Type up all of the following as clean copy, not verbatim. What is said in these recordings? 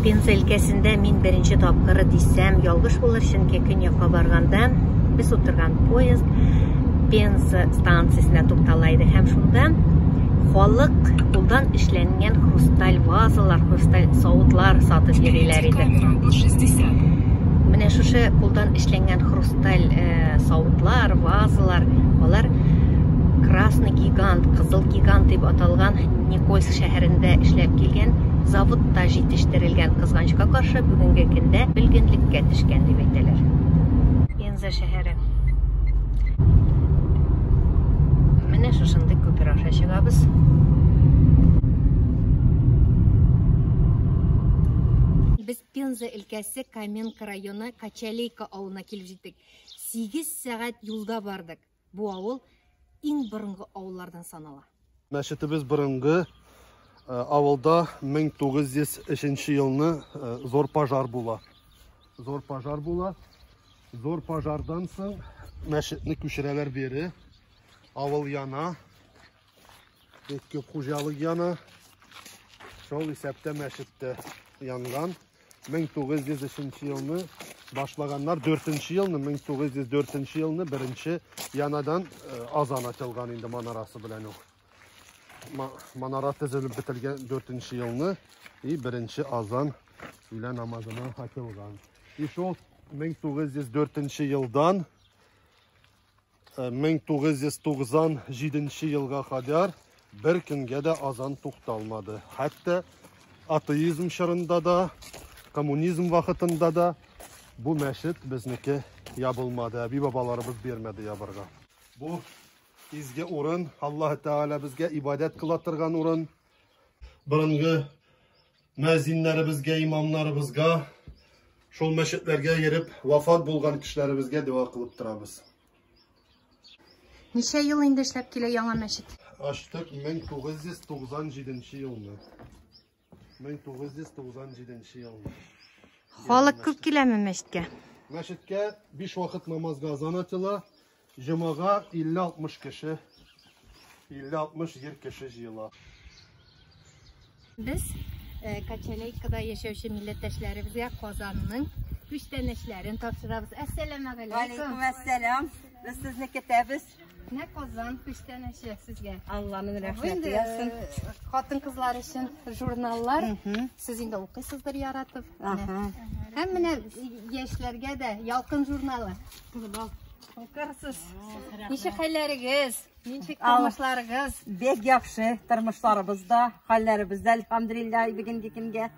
Пенза өлкәсендә мин беренче тапкыр дисәм, ялгыш булыр, чөнки көньякка барганда без утырган поезд Пенза станциясенә туктала иде һәм шунда халык кулдан эшләнгән хрусталь вазалар, хрусталь савытлар сатып йөриләр иде. Менә шушы кулдан эшләнгән хрусталь э, савытлар, вазалар, алар Красный гигант, Кызыл гигант дип аталган Никольск шәһәрендә эшләп килгән заводта җитештерелгән, кызганычка каршы, бүгенге көндә бөлгенлеккә төшкән дип әйтәләр. Пенза шәһәре. Менә шушындый күпер аша чыгабыз. Без Пенза өлкәсе Каменка районы Качалейка авылына килеп җиттек. 8 сәгать юлда бардык. Бу авыл иң борынгы авыллардан санала. Мәчетебез борынгы авылда 1903 елны зур пожар була. Зур пожар була. Зур пожардан соң мәчетне күчерәләр бире. Авыл яна. Бик күп хуҗалык яна. Шул исәптә мәчет тә янган. 1903 елны башлаганнар, 4 елны, 1904 елны беренче янадан э, азан ачылган инде манарасы белән үк. Манара төзелеп бетелгән 4 елны и беренче азан өйлә намазына ачылган. И шул 1904 елдан 1997 елга кадәр бер көнгә дә азан тукталмады. Хәтта атеизм чорында да, коммунизм вакытында да бу мәчет безнеке ябылмады. Әби-бабаларыбыз бирмәде ябырга. Бу изге урын, Аллаһ Тәгалә безгә ибадәт кыла торган урын. Борынгы мәзиннәребезгә, имамнарыбызга, шул мәчетләргә йөреп вафат булган кешеләребезгә дога кылып торабыз. Ничә ел инде эшләп килә яңа мәчет? Ачтык 1997 елны. 1997 елны. Халык күп киләме мәчеткә? Мәчеткә 5 вакыт намазга азан атыла. Җомага 50-60 кеше, 50-60 ир кеше җыела. Без э, Качалейкада яшәүче милләттәшләребезгә Казанның күчтәнәчләрен тапшырабыз. Әссәламәгаләйкүм. Валейкум әссәлам. Без сезне көтәбез. Менә Казан күчтәнәче сезгә. Алланың Бу рәхмәте инде яусын. э, хатын-кызлар өчен журналлар. Сез инде укыйсыздыр яратып. Аһа. Һәм менә яшьләргә дә Ялкын журналы. Укырсыз. Ничек хәлләрегез? Ничек тормышларыгыз? Бик яхшы тормышларыбыз да, хәлләребез дә, әлхәмдүлилләһ, бүгенге көнгә.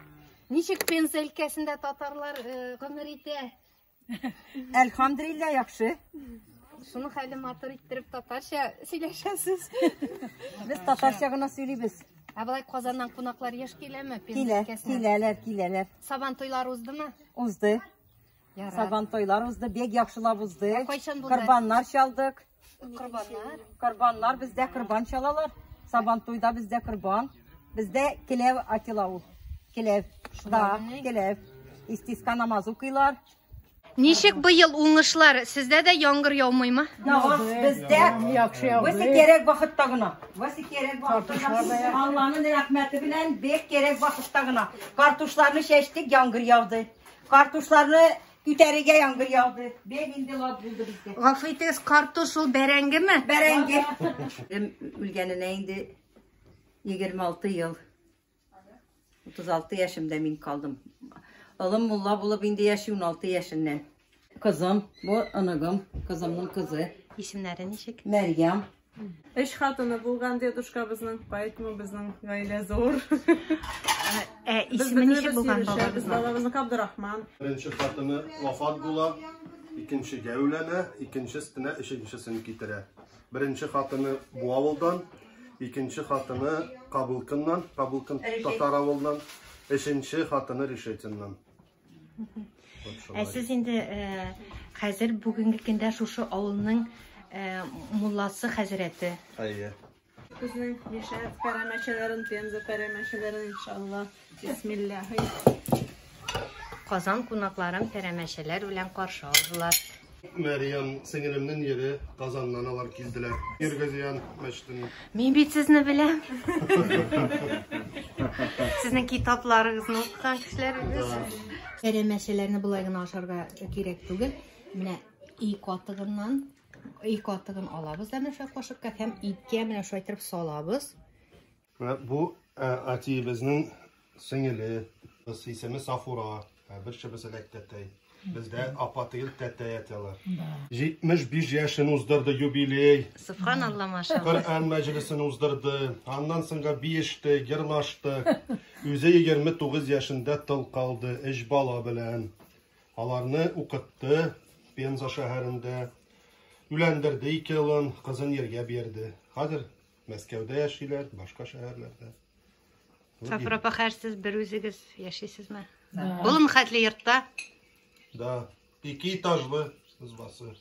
Ничек Пенза өлкәсендә татарлар э, гомер итә? Әлхәмдүлилләһ, яхшы. Шуны хәле матур иттереп татарча сөйләшәсез. Без татарча гына сөйлибез. Ә болай Казаннан кунаклар еш киләме Пенза Килә, өлкәсенә? киләләр, киләләр. Сабан туйлары уздымы? Узды. Ярар. Сабан туйлар узды, бик яхшылап узды. Ә кайчан булды? Корбаннар чалдык. Корбаннар. Корбаннар бездә корбан чалалар. Сабан туйда бездә корбан. Бездә келәв атила ул. Келәв. Да, келәв. Истиска намаз укыйлар. Ничек быел уңышлар? Сездә дә яңгыр яумыймы? Ява, бездә весе кирәк вакытта гына. Весе кирәк вакытта гына. Алланың рәхмәте белән бик кирәк вакытта гына. Картушларны чәчтек, яңгыр яуды. Картушларны күтәрергә яңгыр яуды. Бик инде лат булды бездә. Гафу итегез, картуш ул бәрәңгеме? Бәрәңге. Үлгәненә инде 26 ел. 36 яшемдә мин калдым. Олым мулла булып инде яши 16 яшеннән. Кызым, бу оныгым, кызымның кызы. Исемнәре ничек? Мәрьям. Өч хатыны булган дедушкабызның, поэтому безнең гаилә зур. Ә Без исеме ничек бөтенебез булган йөрешәбез. балабызның? Балабызныкы Абдурахман. Беренче хатыны вафат була, икенчегә өйләнә, икенче өстенә өченчесен китерә. Беренче хатыны бу авылдан, икенче хатыны Кабылкыннан, Кабылкын татар авылыннан, өченче хатыны Решетиннан. Вот Ә шулай. сез инде э, хәзер бүгенге көндә шушы авылның э, мулласы хәзрәте. Әйе. Безнең мишәр пәрәмәчәләрен, Пенза пәрәмәчәләрен, иншалла. Бисмиллаһи. Казан кунакларын пәрәмәчәләр белән каршы алдылар. Мәрьям сеңелемнең ире Казаннан алар килделәр. Иргазиян мәчетеннән. Мин бит сезне беләм. Сезнең китапларыгызны укыган кешеләр без. Пәрәмәчеләрне болай гына ашарга кирәк түгел. Менә ий катыгыннан, ий катыгын алабыз да менә шулай кашыкка һәм иткә менә шулай итеп салабыз. Менә бу әтиебезнең сеңеле, исеме Сафура, бер чыбысы тәтәй. Бездә апа түгел, тәтәй әйтәләр. 75 яшен уздырды юбилей. Субханалла, машалла. Коръән мәҗлесен уздырды. Аннан соңга биеште, йырлашты. Үзе 29 яшендә тол калды, өч бала белән. Аларны укытты Пенза шәһәрендә. Үләндерде ике елын, кызын ергә бирде. Хәзер Мәскәүдә яшиләр, башка шәһәрләрдә. Сафура апа, хәзер сез бер үзегез яшисезме? Болын хәтле йортта? Да, ике этажлы избасы.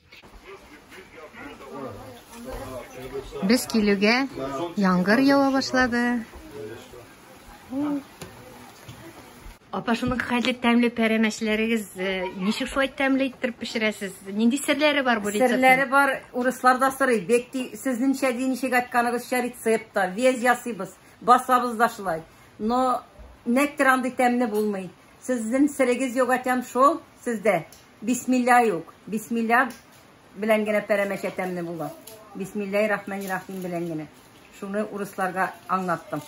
Без килүгә яңгыр ява башлады. Апа, шуның хәтле тәмле пәрәмәчләрегез ничек шулай тәмле иттереп пешерәсез? Нинди серләре бар бу рецептның? Серләре бар, урыслар да сорый. Бик ти сезнеңчә ди ничек әйткәнегезчә рецепт та. Вез ясыйбыз, басабыз да шулай. Но нәктер андый тәмле булмый. Сезнең серегез юк әйтәм шул, сездә. Бисмилла юк. Бисмилла белән генә пәрәмәч тәмле була. Бисмиллаһи рахмани рахим белән генә. Шуны урысларга аңлаттым.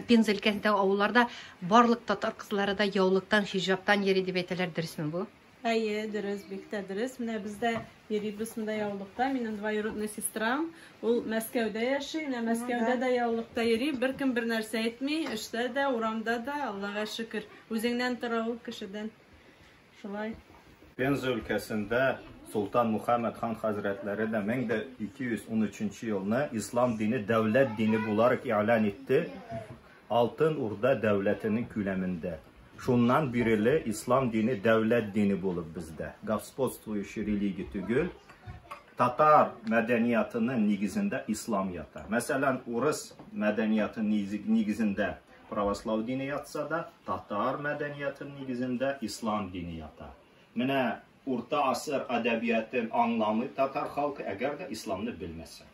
Пенза өлкәсендә авылларда барлык татар кызлары да яулыктан, хиҗабтан йөри дип әйтәләр, дөресме бу? Әйе, дөрес, бик тә дөрес. Менә без дә йөрибез монда яулыкта. Минем двоюродный сестрам, ул Мәскәүдә яши. Менә Мәскәүдә дә яулыкта йөри. Беркем бер нәрсә әйтми. Эштә дә, урамда да, Аллага шөкер. Үзеңнән тора ул кешедән. Шулай. Пенза өлкәсендә Солтан Мухаммед хан хәзрәтләре дә 1213 елны ислам дине дәүләт дине буларак игълан итте Алтын Урда дәүләтенең күләмендә. Шуннан бирле ислам дине дәүләт дине булып бездә. Господствующий религия түгел, татар мәдәниятының нигезендә ислам ята. Мәсәлән, урыс мәдәниятының нигезендә православ дине ятса да, татар мәдәниятының нигезендә ислам дине ята. Менә урта асыр әдәбиятын аңламый татар халкы, әгәр дә исламны белмәсә.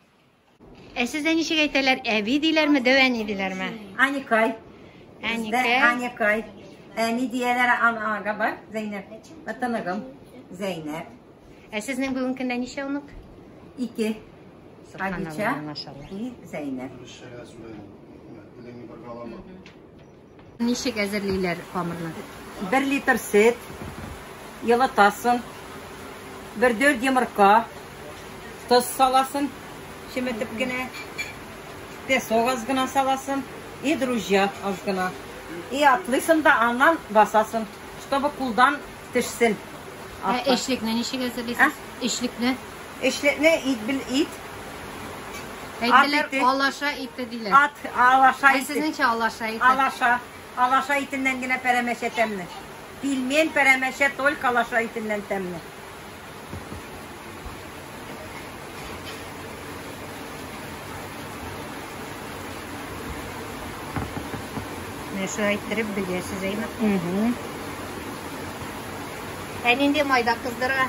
Ә сездә ничек әйтәләр? Әби диләрме, дәү әни диләрме? Аникай. Әникәй. Аникай. Әни дияләр анага бар, Зәйнәп. Ватаныгым. Зәйнәп. Ә сезнең бүгенге көндә ничә онык? Ике. Субханалла, Хадича машалла. и Зәйнәп. Ничек әзерлиләр камырны? 1 литр сөт, йылытасың, бер 4 йомырка, тоз саласың, чеметеп кенә, песок аз гына саласың, и дрожжа аз гына. И атлыйсың да аннан басасың, чтобы кулдан төшсен. Ә Атла. эчлекне ничек әзерлисез? Эчлекне? Эчлекне ит бел ит, Әйтәләр, ите. алаша ите диләр. Ат, алаша Ә ите. сезнеңчә алаша ите? Алаша, алаша итеннән генә пәрәмәче тәмле. Пельмень пәрәмәче только алаша итеннән тәмле. Менә шулай иттереп беләсез, әйме? Ә нинди майда кыздыра?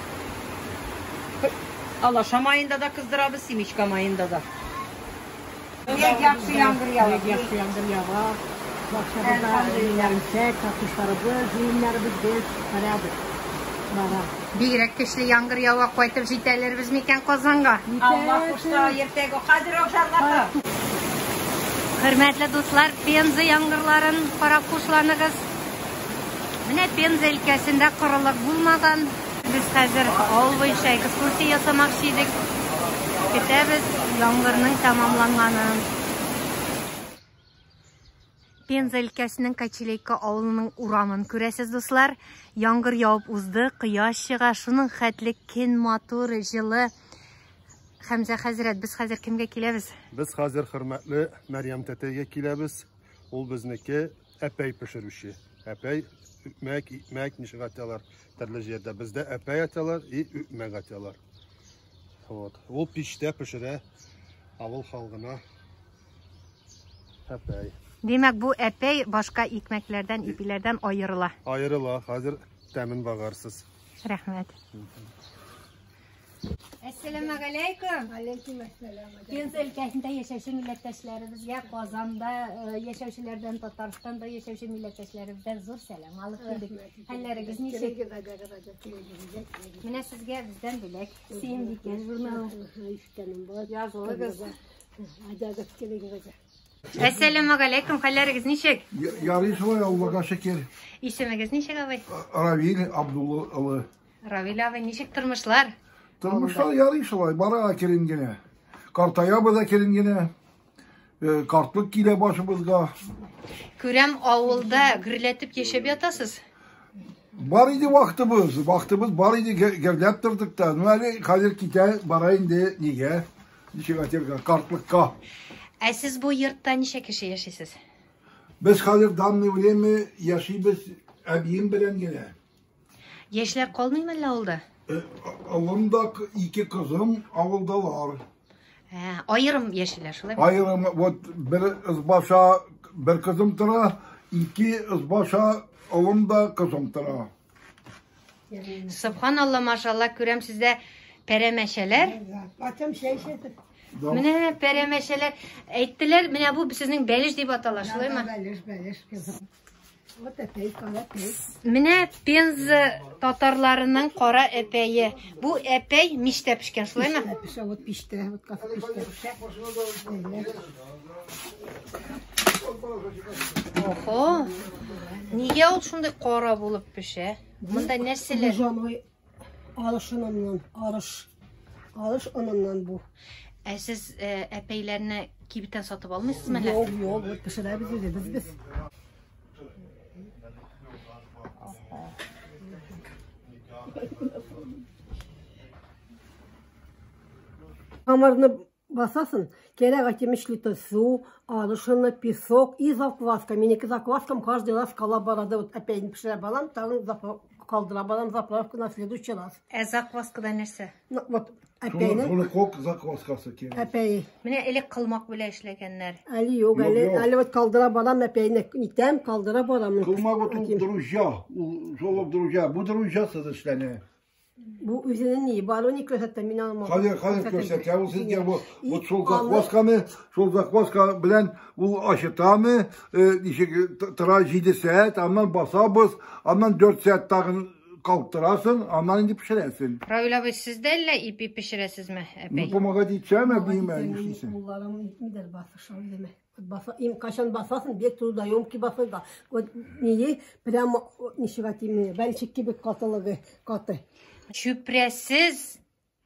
Алаша маенда да кыздырабыз, семечка маенда да. Бик яхшы яңгыр ява. Яхшы яңгыр ява. Бакчабызда Әлхәмдүлилләһ. үсә, картушларыбыз, җыеннарыбыз без порядок. Бара. Бигрәк көчле яңгыр ява, кайтып җитәләрбез микән Казанга? Алла кушса, иртәгә хәзер үк шарлата. Хөрмәтле дуслар, Пенза яңгырларын карап хушланыгыз. Менә Пенза өлкәсендә корылык булмаган. Без хәзер авыл буенча экскурсия ясамакчы идек. Көтәбез яңгырның тәмамланганын. Пенза өлкәсенең Кочелейка авылының урамын күрәсез, дуслар. Яңгыр явып узды, кояш чыга, шуның хәтле көн матур, җылы. Хәмзә хәзрәт, без хәзер кемгә киләбез? Без хәзер хөрмәтле Мәрьям тәтәйгә киләбез. Ул безнеке әпәй пешерүче. Әпәй, үкмәк, икмәк ничек аталар төрле җирдә. Бездә әпәй аталар и үкмәк аталар. Вот. Ул пичтә пешерә авыл халкына әпәй. Димәк, бу әпәй башка икмәкләрдән, ипиләрдән аерыла. Аерыла, хәзер тәмен багарсыз. Рәхмәт. Әссәламегаләйкүм. Алейкум әссәлам. Пенза өлкәсендә яшәүче милләттәшләребезгә Казанда яшәүчеләрдән, Татарстанда яшәүче милләттәшләребездән зур сәлам алып килдек. Хәлләрегез ничек? Менә сезгә бездән бүләк. Сөембикә журналы. Язылыгыз. Әссәламегаләйкүм. Хәлләрегез ничек? Ярый шулай, Аллага шөкер. Исемегез ничек, абый? Равил Абдулла улы. Равил абый, ничек тормышлар? Тормышлар ярый шулай, бара әкрен генә. Картаябыз әкрен генә. Картлык килә башыбызга. Күрәм, авылда гөрләтеп яшәп ятасыз. Бар иде вакытыбыз, вакытыбыз бар иде, гөрләп тордык та. Ну әле хәзер китә бара инде нигә? Ничек әйтергә, картлыкка. Ә сез бу йортта ничә кеше яшисез? Без хәзер данный время яшибез әбием белән генә. Яшьләр калмыймы әллә авылда? Улым да, ике кызым авылдалар. Аерым яшиләр, шулаймы? Аерым, вот бер ызбаша бер кызым тора, ике ызбаша улым да кызым тора. Субханалла, машалла, күрәм сездә пәрәмәчәләр. Атам чәй эчәсез. Менә пәрәмәчәләр. Әйттеләр, менә бу сезнең бәлеш дип атала, шулаймы? Бәлеш, бәлеш. Вот әпәй, кара әпәй. Менә Пенза татарларының кара әпәе. Бу әпәй мичтә пешкән, шулаймы? Пешә, вот пиштә, вот касып пиштә пешә. Охо. Нигә ул шундый кара булып пешә? Монда нәрсәләр? Жаной арыш оныннан, арыш. Арыш оныннан бу. Ә сез әпәйләрне кибеттән сатып алмыйсызмы әллә? Юк, юк, вот пешерәбез үзебез без. Хамырны басасың, кирәк әйтим литр су, арышыны, песок и закваска. Минеке закваскам каждый раз кала барады. Вот опять пешерә балам, тагын калдыра балам заправку на следующий раз. Ә закваскада нәрсә? Ну, вот әпәйнең Шуны кок закваскасы кирәк. әпәй. Менә элек кылмак белән эшләгәннәр. Әле юк, әле, әле вот калдыра барам, әпәйне итәм, калдыра барам. Кылмак вот ул дружа, ул шул дружа, бу дружасыз эшләнә. Бу үзенең ни бар, аны күрсәтә, мин алмам. Хәзер, хәзер күрсәтә, ул сезгә бу вот шул заквасканы, шул закваска белән ул ашытамы, ничек тора 7 сәгать, аннан басабыз, аннан 4 сәгать тагын калдырасың, аннан инде пешерәсең. Равил абый, сез дә әллә ипи пешерәсезме, Ну, әпәй? помогать итсәм, әбиемә, нишлисең? Кулларым нидер басыша үземә. Вот баса, им кашан басасың, бик трудоемкий басырга. Вот ние прямо ничек әйтим, бәлчек кебек катылыгы, каты. Чүпрәсез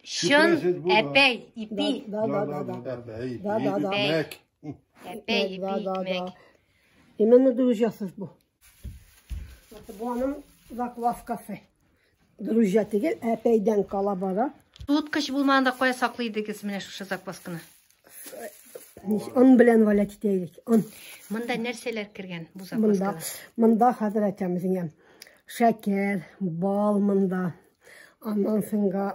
чын Чүпрәсез бу, да. әпәй, ипи. Да, да, да, да. Әпәй, Да, да, да. икмәк. Әпәй, ипи, Да, да, икмәк. да. Именно дружасыз бу. Бу аның закваскасы. Дружа түгел, әпәйдән кала бара. Суыткыч булмаганда кая саклый идегез менә шушы заквасканы? Он белән валять итәйек. Он. Монда нәрсәләр кергән бу Монда, закваскада? монда хәзер әйтәм үзеңә. Шәкәр, бал монда. Аннан соңга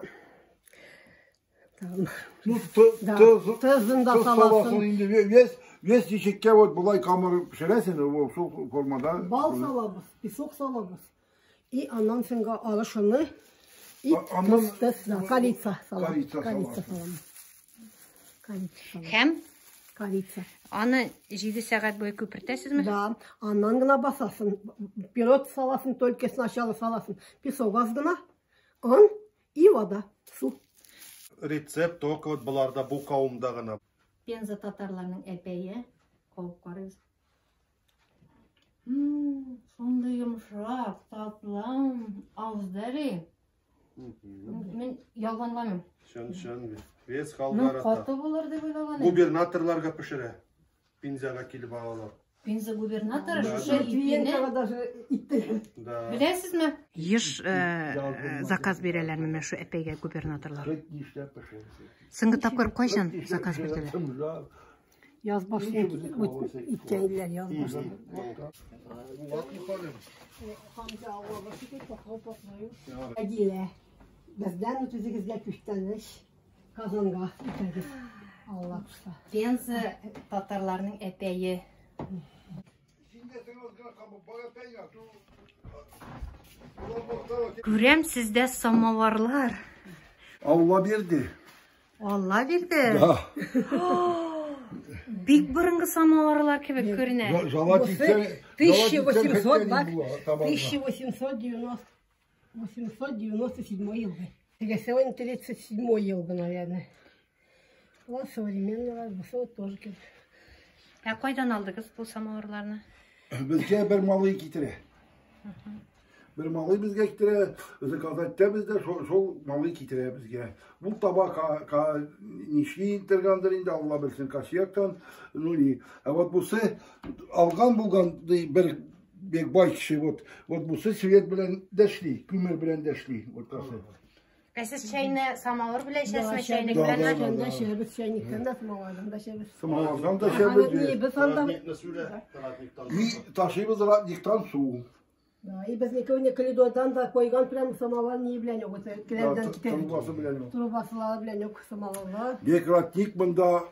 тагын Ну, Да. тоз, Тозын да тоз саласың. саласың инде. Весь, весь ничеккә вот болай камыр пешерәсең, ул шул формада. Бал салабыз, песок салабыз. И аннан соңга арышыны и Аннан- тоз, тоз, да, корица салабыз. Корица Корица саласың. салабыз. Корица салабыз. Һәм Корица. аны 7 сәгать буе күпертәсезме? Да, аннан гына басасың. Вперед саласың, только сначала саласың. Песок аз гына, он и вода, су. Рецепт только вот боларда бу кавымда гына. Пенза татарларының әпәйе. Кабып карыйбыз. Шундый йомшак, татлы, авызда эри. Мин ялганламыйм. Чын, чын. Вес Ну, халык каты булыр дип уйлаган идем. Губернаторларга пешерә. Пензага килеп алалар. Пенза губернаторы Да, шушы да. ипине Клиентка даже итте. Да. Беләсезме? Еш заказ бирәләрме менә шу әпәйгә губернаторлар? Хет нишләп пешерәсең? Соңгы тапкыр кайчан заказ бирделәр? Яз башын иткәнләр, яз башын. Әдилә, бездән үзегезгә күчтәнеш Казанга итәгез. Алла кушса. Пенза татарларының әпәйе. Күрәм сездә самоварлар. Алла бирде. Алла бирде? Да. Бик борынгы самоварлар кебек күренә. 1800, бак, 1897 елгы. Сегодня 37 елгы, наверное. Була современный, бусы тоже кебек. Ә кайдан алдыгыз бу самоварларны? Безгә бер малый китерә. Бер малый безгә китерә, заказать итәбез дә, шул малый китерә безгә. Бу таба нишли итергәндер инде, Алла белсен, кашияктан, ну ни. Ә вот бусы алган булган бер бик бай кеше, вот бусы свет белән дәшли, күмер белән дәшли, вот касы. Ә сез чәйне самавыр белән эчәсезме, чәйнек белән? Да, эчәбез, чәйнектән дә, самавырдан да эчәбез. Самавырдан да эчәбез. И ташыйбыз родниктан су. Да, и безнеке коридордан да койган прям самовар не белән юк, келәрдән китә. Трубасы белән юк. Трубасылары белән юк самоварлар. Бик родник монда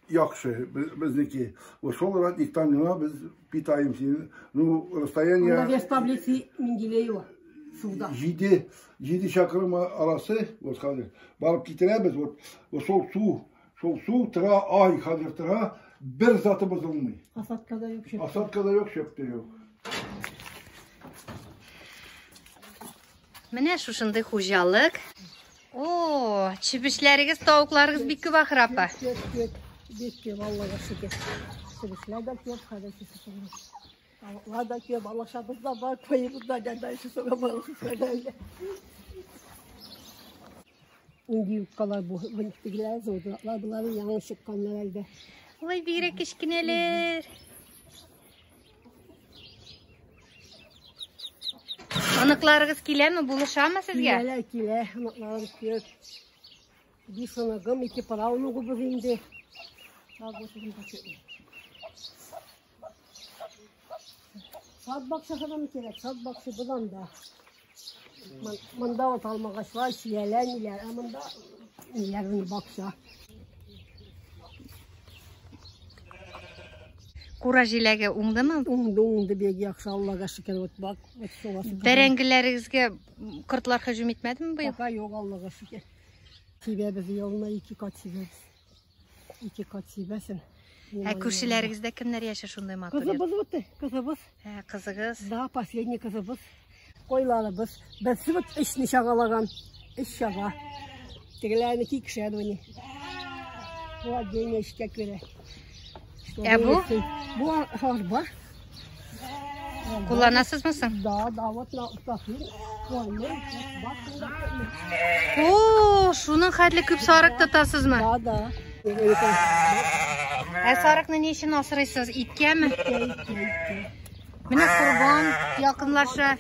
яхшы безнеке. Шул родниктан гына без питаемся. Ну, расстояние... Монда вес таблицы Менделеева. Суда. 7 чакрым арасы, вот хәзер барып китерәбез, вот шул су тора, ай хәзер тора, бер заты бозылмый. Осадка да юк, чөп. Осадка да юк, чөп тә юк. Менә шушындый хуҗалык. О, чебешләрегез, тавыкларыгыз бик күп ахыр, апа. Күп, бик күп, Аллага шөкер. Чебешләр дә күп, хәзер чебешләр. Тавыклар да күп, алашабыз да бар, коебыз да, дәдәйсе соңа барысы. Инде юккалар бу, тегеләр зурраклар, булар яңа чыкканнар әлдә. Ой, бигрәк кечкенәләр. Оныкларыгыз киләме, булышамы сезгә? Килә, килә, оныкларым күп. 5 оныгым, 2 правнугыбыз инде. Сад бакчасына кирәк, сад бакчасы анда. Монда вот алмагачлар, чияләр, ниләр, ә монда ниләр бакча. Кура җиләге уңдымы? Уңды, уңды, бик яхшы, Аллага шөкер, вот бак, вот шуласы. Бәрәңгеләрегезгә кортлар һөҗүм итмәдеме быел? Пока юк, Аллага шөкер. Сибәбез, елына 2 кат сибәбез. 2 кат сибәсен. Ә күршеләрегездә кемнәр яши шундый матур? Кызыбыз вот, кызыбыз. Ә, кызыгыз? Да, последний кызыбыз. Койларыбыз. Берсе вот эшне чагалаган, эш чага. Тегеләрне кикшәр уни. Бу отдельно эшкә керә. Ә бу? Бу арба. Кулланасызмы соң? Да, да, вот на ташыйм. О, шуның хәтле күп сарык тотасызмы? Да, да. Ә сарыкны ни өчен асрыйсыз? Иткәме? Менә корбан якынлаша.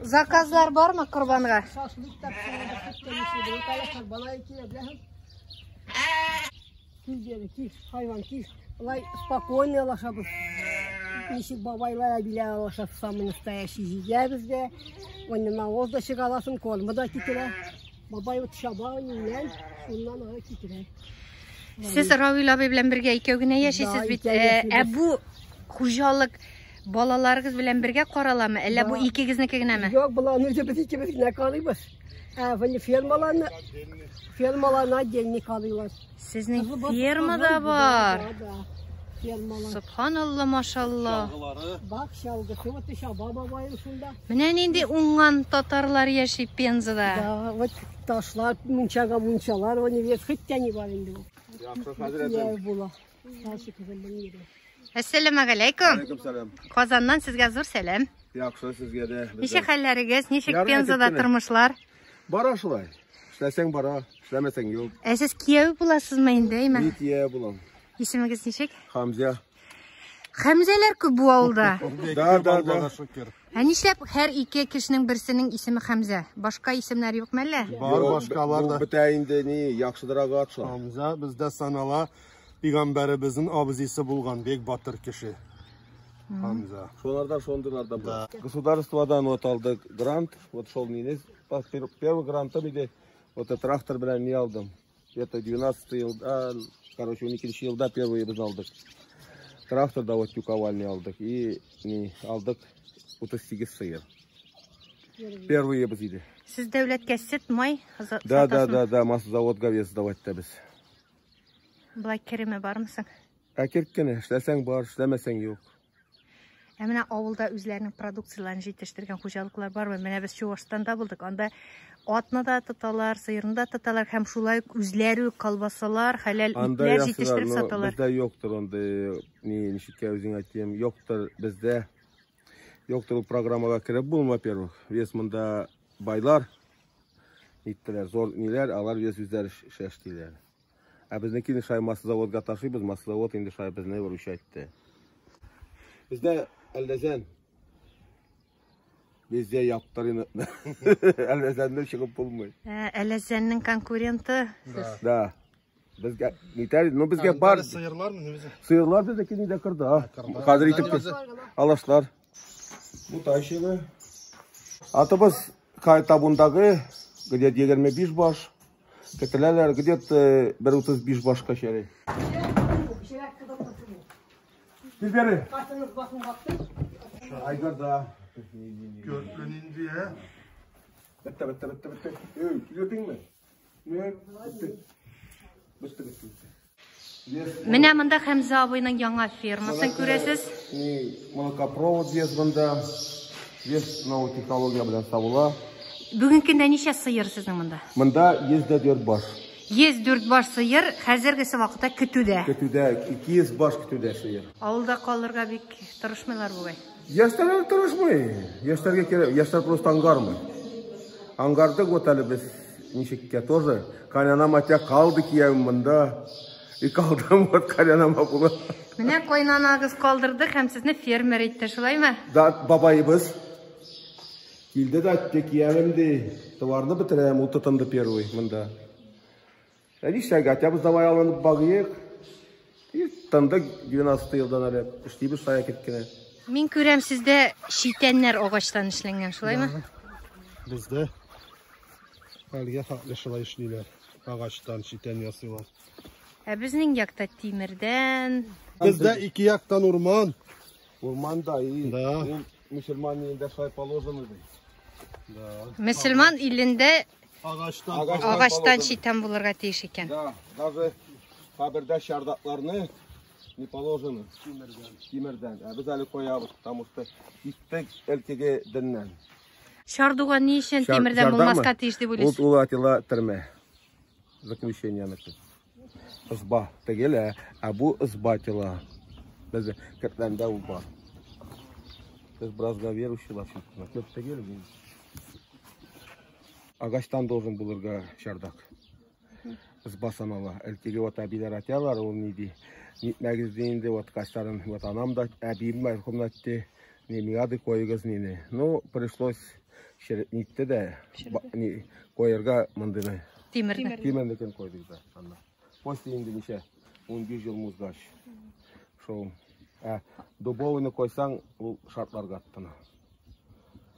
Заказлар бармы корбанга? Шашлык та пешерәбез, Кил бері, кил, хайван, кил. Улай спокойно алашабыз. Ничек бабайлар, әбиләр алаша, самый настоящий җигәбез дә. Оны навоз да чыга аласың, кормы да китерә. Бабай вот чаба, үлән, шуннан ары китерә. Сез Равил абый белән бергә икәү генә яшисез бит. Ә бу хуҗалык балаларыгыз белән бергә караламы? Әллә бу икегезнеке генәме? Юк, баланы без икебез генә карыйбыз. Ә фермаларны отдельно карыйлар. Сезнең фермада бар. Фермалар. Субханалла, машалла. Бак чалгысы, вот чаба бабаем шунда. Менә нинди уңган татарлар яши Пензада. Да, вот ташлар, мунчага мунчалар, они вес хоть тяни бар инде. Яхшы, хәзрәтем. Була. Сашы кызым бу. Әссәламу алейкум. Алейкум сәлам. Казаннан сезгә зур сәлам. Яхшы, сезгә дә. Ничек хәлләрегез, ничек Пензада тормышлар? Бара шулай. Эшләсәң бара, эшләмәсәң юк. Ә сез кияү буласызмы инде, әйме? Мин кияү булам. Исемегез ничек? Хамзя. Хәмзәләр күп бу авылда. Да, да, да. Ә нишләп һәр ике кешенең берсенең исеме Хәмзә? Башка исемнәр юкмы әллә? Бар башкалар да. Бу бетә инде ни, яхшыдырак ат шул. Хамза бездә санала пәйгамбәребезнең абзыйсы булган бик батыр кеше. Хамза. Шулардан шундыйларда бар. Государстводан вот алдык грант, вот шул мине первый грантым иде. Вот трактор белән ни алдым. Это 12 елда, короче, 12 елда первый без алдык. Трактор да вот тюковальный алдык и ни алдык 38 сыер. Первые без иде. Сез дәүләткә сөт, май Да, да, да, да, маслозаводга вес сдавать итәбез. Болай кереме бармы соң? Ә кирәк, эшләсәң бар, эшләмәсәң юк. Ә менә авылда үзләренең продукцияләрен җитештергән хуҗалыклар бармы? Менә без Чувашстанда булдык. Анда атны да тоталар, сыерны да тоталар һәм шулай ук үзләре үк колбасалар, хәләл Анда итләр ясыйлар, җитештереп но саталар. бездә юктыр андый, ни, ничеккә үзең әйтим, юктыр бездә. Юктыр ул программага кереп булмый, во-первых. Вес монда байлар иттеләр, зур ниләр, алар вес үзләре эшләштеләр. Ә безнеке шай маслозаводга ташыйбыз, маслозавод инде шай безне выручать итте. Бездә Әлләзән. Бездә яптыр инде. Әлләзәннән чыгып булмый. Әлләзәннең конкуренты сез. Да. Безгә нитәр, ну безгә бар. Сыерлар мы үзе? Сыерлар безнеке нидә кырда. Хәзер итеп алашлар. Бу тайшыгы. Атыбыз кай табундагы где-то 25 баш. Көтеләләр где-то 135 башка шәре. Бери. Айгыр да. Көрплөнün diye. Бетте, бетте, бетте, бетте. Ey, килердеңме? Не? Бетте. Бетте, бетте. Менә монда Хәмзә абыйның яңа фермасын күрәсез. Ни, молокопровод вес монда. Вес новый технология белән савыла. Бүгенге көндә ничә сыер сезнең монда? Монда 104 баш. 104 баш сыер хәзергесе вакытта көтүдә. Көтүдә 200 баш көтүдә сыер. Авылда калырга бик тырышмыйлар бугай. Яшьләр тырышмый. Яшьләргә кирәк, яшьләр просто аңгармый. Аңгардык вот әле без ничеккә тоже. Кайнанам атя калды киявем монда. И калдым вот кайнанама була. Менә кайнанагыз калдырды һәм сезне фермер итте, шулаймы? Да, бабайыбыз килде дә әйтте, киявем ди, товарны бетерәм, ул тотынды первый монда. Ә нишләргә, атябыз давай алынып багыйк. И тындык 12 елдан әле эшлибез шая киткәне. Мин күрәм сездә читәннәр агачтан эшләнгән, шулаймы? Бездә әлгә хаклы шулай эшлиләр. Агачтан читән ясыйлар. Ә безнең якта тимердән. Бездә ике яктан урман. Урман да и Да. ул мөселман илендә шулай положено ди. Да. Мөселман илендә Агачтан. агачтан читән булырга тиеш икән. Да, даже кабердә чардакларны не положено. Тимердән. Тимердән. Ә без әле куябыз, потому что киттек әлкеге диннән. Чардуга ни өчен тимердән булмаска тиеш дип уйлыйсыз? Ул атила төрмә. Заключенияныкы. Ызба тегелә, ә бу ызба тела. Без кертләндә ул бар. Без беразга верующийлар чыкты. Көп тегел. Агачтан должен булырга чардак. Ызба санала. Әлкеге вот әбиләр атялар, ул ни ди. Нитмәгез ди инде, вот кашларын, вот анам да, әбием мәрхүм әйтте. Не миңа ди куегыз нине. Ну, пришлось нитте дә, ни, куярга мондыйны. Тимердән. Тимернекен койдык да. Анда. После инде ничә? 15 ел музгач. Шул. Ә, дубовыйны койсаң, ул шартларга аттына.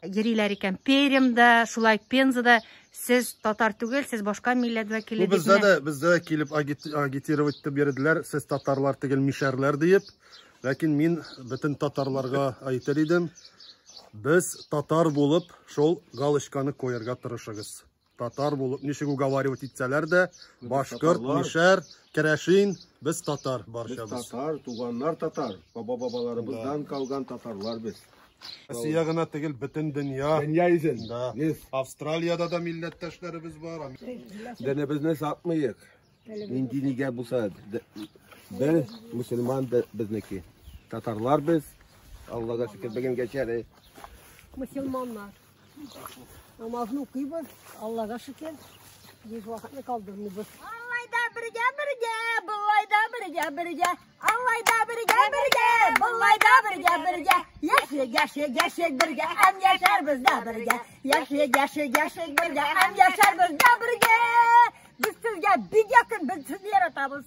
Йөриләр икән Пермьдә, шулай Пензада. Сез татар түгел, сез башка милләт вәкиле Бу бездә дип дә, бездә дә килеп агитировать итеп йөрделәр, сез татарлар түгел, мишәрләр диеп. Ләкин мин бөтен татарларга әйтер идем, без татар булып шул галочканы куярга тырышыгыз. Татар булып ничек уговаривать итсәләр дә, башкорт, мишәр, керәшин, без татар Без барчабыз. татар, туганнар татар, баба-бабаларыбыздан калган татарлар без. Россия гына түгел, бөтен дөнья. Дөнья изен. Да. Без Австралиядә дә милләттәшләребез бар. динебезне сатмыйк. Нинди нигә булса, бер мөселман безнеке. Татарлар без. Аллага шөкер, бүгенгәчә әле Мөселманнар. Намазны укыйбыз, Аллага шөкер. Без вакытны калдырмыйбыз. Аллай да бергә бергә, булай да бергә бергә. Аллай да бергә бергә, булай да бергә бергә. Яшик, яшик, яшик бергә, һәм яшәрбез дә бергә. Яшик, яшик, яшик бергә, һәм яшәрбез дә бергә. Без сезгә бик якын, без сезне яратабыз.